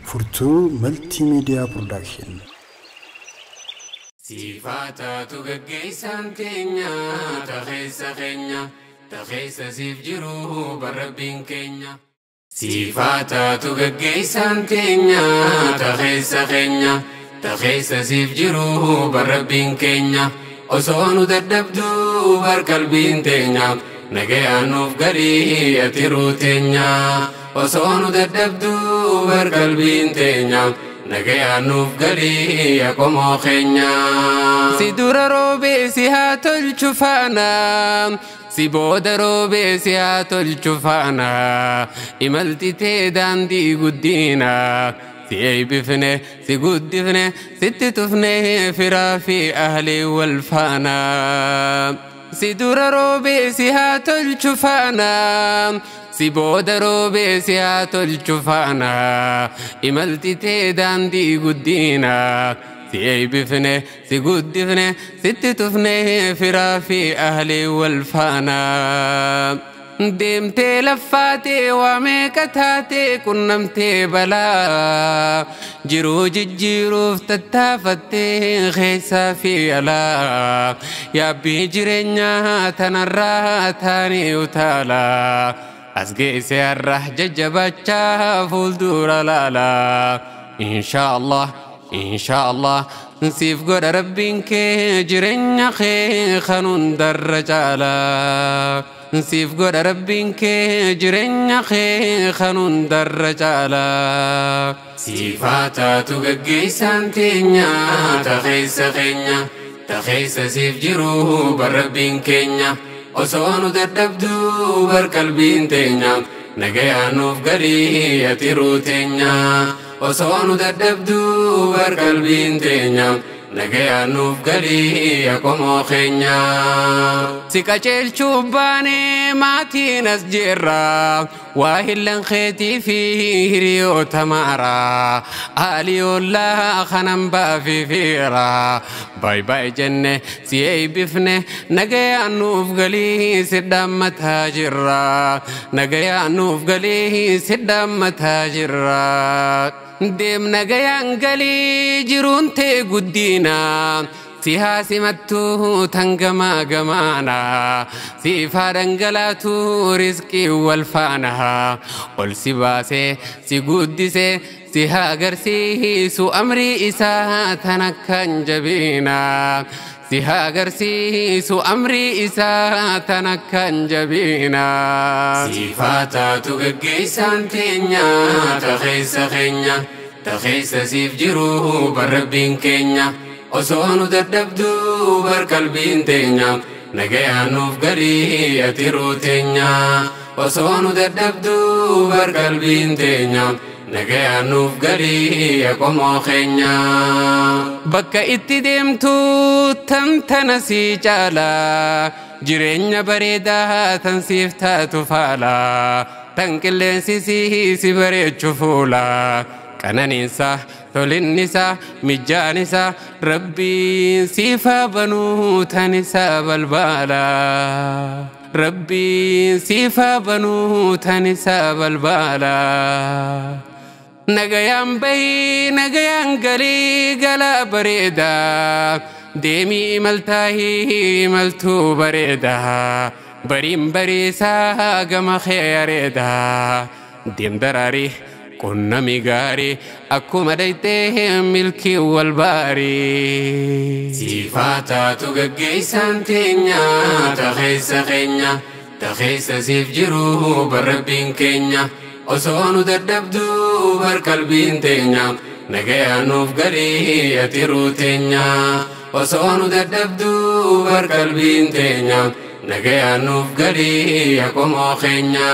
Furtuu Multimedia Production. Sifaataatu gaggeessaan teenya takeessa keenya takeessa siif jiru barrabbiin keenya. Sifaataatu gaggeessaan teenya takeessa keenya takeessa siif jiru barrabbiin keenya. Osoo nu dadhabduu bar qalbiin teenya nagayaan nuuf galii ati teenya. Osoo nu dadhabduu bar qalbiin teenya. Nagayaan nuuf galii qomoo keenya. Si dura roobee si haa tolchu faana. Si booda roobee si haa tolchu faana. Imalti tee daandii guddina. Si eebbifne si guddifne sitti tufne firaa fi ahlii wal faana. Si dura roobee si haa tolchu faana. Si booda roobee si haa tolchu faana. Imalti tee daandii guddina. Si eebbifne si guddifne sitti tufne firaa fi ahlii wal faana. Deemtee laffaatee waa meeqa taatee qunnamtee balaa. Jiruu jijjiiruuf tattaafattee keessaa fi alaa. Yaabbii jireenyaa tanarraa taanii utaalaa. As geesse har'a jajjabaachaa fuuldura laalaa. Inshaallah inshaallah siif godha rabbiin kee jireenya kee kan hundarra caalaa. Siif godha rabbiin kee jireenya kee kan hundarra caalaa. Sifaataatu gaggeessaan teenya takeessa keenya takeessa siif jiru barrabbiin keenya. Osoo nu dadhabduu bar qalbiin teenya nagayaan nuuf galii ati teenya. Osoo nu dadhabduu bar qalbiin teenya nagayaan nuuf galii qomoo keenya. Si qajeelchuu baanee maatiin as jirra. Waa hillan keetii fi hiriyoota maara. Haaliyoollaa kanan baafi fiira. Baay baay jenne si eebbifne nagayaan nuuf galii si dhaammataa jirra. Nagayaan nuuf galii si dhaammataa jirra. Deem nagayaan galii jiruun tee guddina. Si haa simattuu tan gamaa gamaana. Siif haa dhangalaatu rizqii wal faana. Ol si baasee si guddisee si haa agarsiisu amrii isaa tan akkaan jabiina. Si haa agarsiisu amrii isaa tan akkaan jabiina. Sifaataatu gaggeessaan teenya takeessa keenya takeessa siif jiru barrabbiin keenya. Osoo nu dadhabduu bar qalbiin teenya nagayaan nuuf galii ati teenya. Osoo nu dadhabduu bar qalbiin teenya nagayaan nuuf galii qomoo keenya. Bakka itti deemtu tan tana si caala. Jireenya bareedaa tan siif taatu faala. Tan qilleensi si bareechu fuula. Qananiinsa tolinni isaa mijaan isaa rabbiin siif haa banuu tan isaa balbaala. Rabbiin siif haa banuu tan isaa balbaala. Nagayaan bahii nagayaan galii galaa bareedaa. Deemii imaltaahii imaltuu bareedaa. Bariin bariisaa gama kee areedaa. Deem daraarii. Qunnami gaarii akkuma dhayxee milkii wal baarii. Sifaataatu gaggeessaan teenya takeessa keenya takeessa siif jiru barrabbiin keenya. Osoo nu dadhabduu bar qalbiin teenya nagayaan nuuf galii ati teenya. Osoo nu dadhabduu bar qalbiin teenya nagayaan nuuf galii qomoo keenya.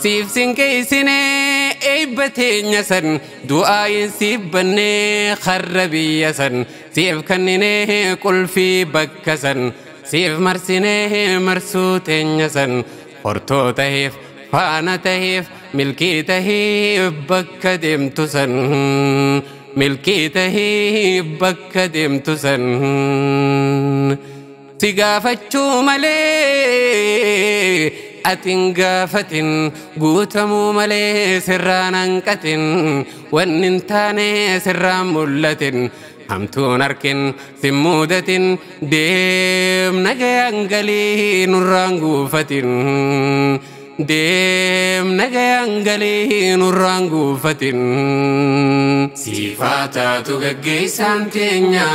Siif sinkeessinee eebba teenya san du'aayin siif bannee karra biyya san siif kenninee qulfii bakka san siif marsinee marsuu teenya san hortoo taheef faana taheef milkii taheef bakka deemtu san milkii taheef bakka deemtu san. Si gaafachuu malee Atin gaafatin guutamuu malee sirraan hanqatin, wanni hin taane sirraan mul'atin, hamtuun harkin sin muudatin. Deem nagayaan galii, nurraan guufatin. Deem nagayaan galii, nurraan guufatin. Siifaa taatu gaggeessaan teenya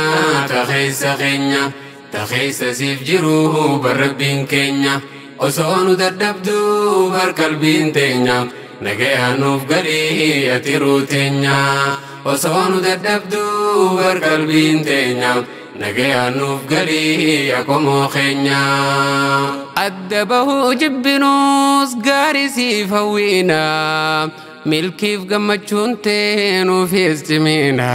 ta keessa keenya, ta keessa siif jiru barrabbiin keenya. Osoo nu dadhabduu bar qalbiin teenya, nagayaan nuuf galii ati teenya. Osoo nu dadhabduu bar qalbiin teenya, nagayaan nuuf galii qomoo keenya. Adda bahuu jibbinuus gaarii siif hawwiina, milkiif gammachuun teenuufis cimiina.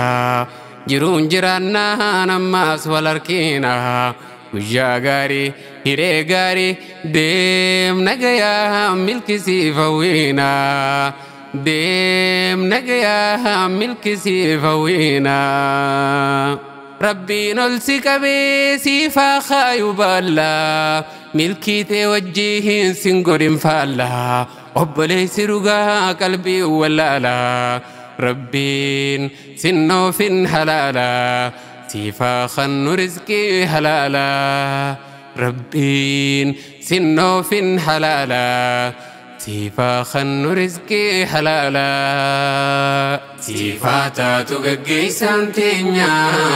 Jiruun jiraannaan ammaas wal harkiina. Guyyaa gaarii, hiree gaarii, deem nagayaa milkisiif hawwiina. Deem nagayaa milkisiif hawwiina. Rabbiin ol si qabee siifaa kaayu baallaa, milkii tee wajjiin sin godhin faallaa. Obboleessi dhugaa qalbii wallaalaa, Rabbiin sinnoofin halaalaa, siifaa kannu rizqii halaalaa. Rabbiin sinnoofin halaalaa, siifaa kannu rizqii halaalaa. Siifaa taatu gaggeessaan teenya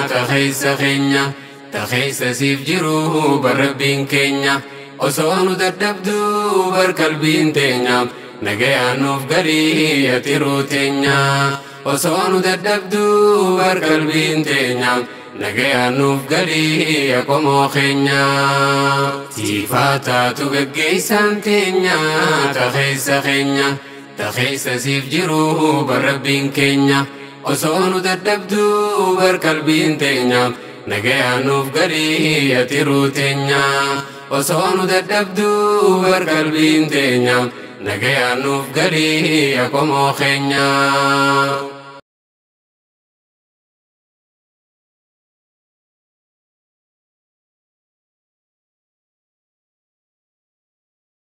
ta keessa keenya, ta keessa siif jiru barrabbiin keenya. Osoo nu dadhabduu bar qalbiin teenya, nagayaan nuuf galii ati teenya. Osoo nu dadhabduu bar qalbiin teenya, nagayaan nuuf galii qomoo keenya. Siifaa taatu gaggeessaan teenya ta keessa keenya, ta keessa siif jiru barrabbiin keenya. Osoo nu dadhabduu bar qalbiin teenya, nagayaan nuuf galii ati teenya. Osoo nu dadhabduu bar qalbiin teenya, nagayaan nuuf galii qomoo keenya.